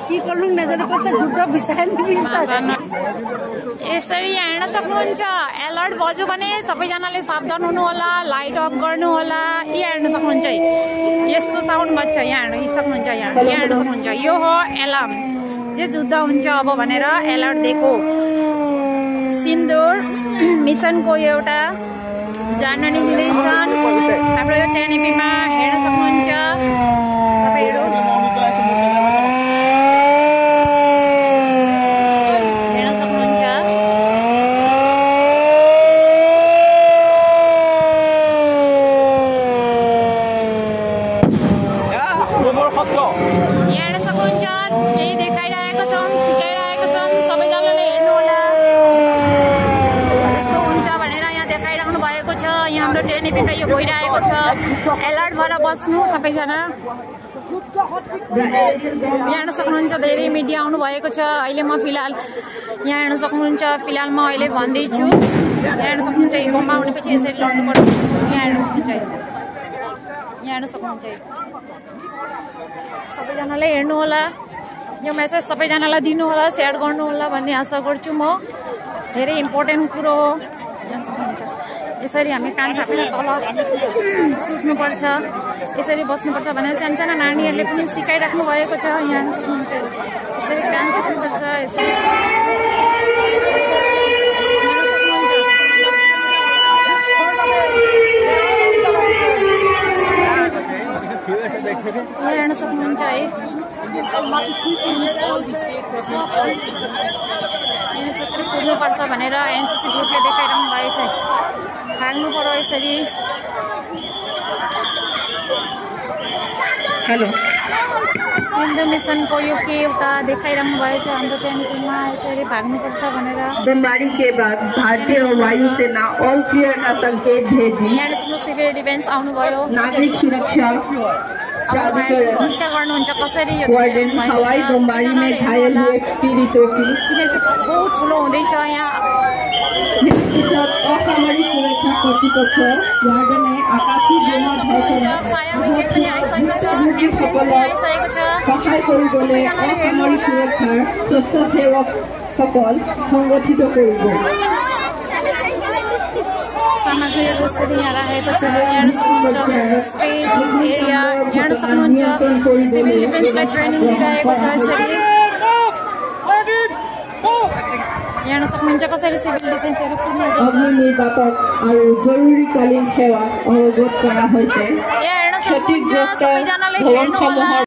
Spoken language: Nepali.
के गर्नु नजाने कसै झुट्टो बिसाएन यसरी हेर्न सक्नुहुन्छ अलर्ट बज्यो भने सबैजनाले सावधान हुनु होला लाइट अफ गर्नु होला यी हेर्न सक्नुहुन्छ यस्तो साउन्ड बज्छ यहाँ हेर्न सक्नुहुन्छ यहाँ हेर्न सक्नुहुन्छ यो हो अलार्म जे जुद्ध हुन्छ अब भनेर अलर्ट दिएको सिन्दुर मिसनको एउटा जानकारी दिँदैछन् हाम्रो यो टेनिपीमा हेर्न सक्नुहुन्छ तपाईहरु हेर्न सक्नुहुन्छ केही देखाइरहेको छन् सिकाइरहेको छन् सबैजनाले हेर्नु होला यस्तो हुन्छ भनेर यहाँ देखाइराख्नु भएको छ यहाँ हाम्रो टेनिपीमा यो भइरहेको छ अलर्ट भएर बस्नु सबैजना हेर्न सक्नुहुन्छ धेरै मिडिया आउनु भएको छ अहिले म फिलहाल यहाँ हेर्न सक्नुहुन्छ फिलहाल म अहिले भन्दैछु हेर्न सक्नुहुन्छ यो बममा आउनेपछि यसरी लड्नु पर्छ यहाँ हेर्न सक्नुहुन्छ यहाँ हेर्न सक्नुहुन्छ सबैजनाले हेर्नु होला यो मेसेज सबैजनालाई दिनु होला शेयर गर्नु होला भन्ने आशा गर्छु म धेरै इम्पोर्टेन्ट कुरो हो यसरी हामी कान थापेर तल सुत्नुपर्छ यसरी बस्नुपर्छ भनेर सानसाना नानीहरूले पनि सिकाइराख्नु भएको छ यहाँ हेर्न सक्नुहुन्छ यसरी कान छुट्नुपर्छ यसरी हेर्न सक्नुहुन्छ है यसरी कुद्नुपर्छ भनेर एनसीसी ग्रुपले देखाइरहनु भएको छ भाग्नु पर्यो यसरी हेलो सिन्धु मिसनको यो के एउटा देखाइरहनु भएको छ हाम्रो टेनिपीमा यसरी भाग्नुपर्छ भनेर बमबारी के बाद भारतीय वायुसेना ऑल क्लियर का संकेत भेजी यहाँ सिभिल डिफेन्स आउनुभयो नागरिक सुरक्षा सुरक्षा गर्नुहुन्छ कसरी यो हवाई बमबारी में घायल हुए पीड़ितों की बहुत ठुलो हुँदैछ यहाँ असामरिक सुरक्षा कर्तृपक्ष वार्डनले आकाशी बोमा फायर ब्रिगेड पनि आइसकेको छ एम्बुलेन्स पनि आइसकेको छ सहाय কৰিবলৈ असामरिक सुरक्षार স্বেচ্ছাসেৱক সকল সংগঠিত কৰিব सामग्री जसरी यहाँ राखेको छ हेर्न सक्नुहुन्छ स्टेज एरिया हेर्न सक्नुहुन्छ सिभिल डिफेन्सलाई ट्रेनिङ दिइरहेको छ यसरी हेर्न सक्नुहुन्छ कसरी सिभिल डिफेन्सहरू अग्नि निर्वापक और जरुरीकालीन सेवा अवगत करा হৈছে हेर्न सक्नुहुन्छ सबैजनाले हेर्नु होला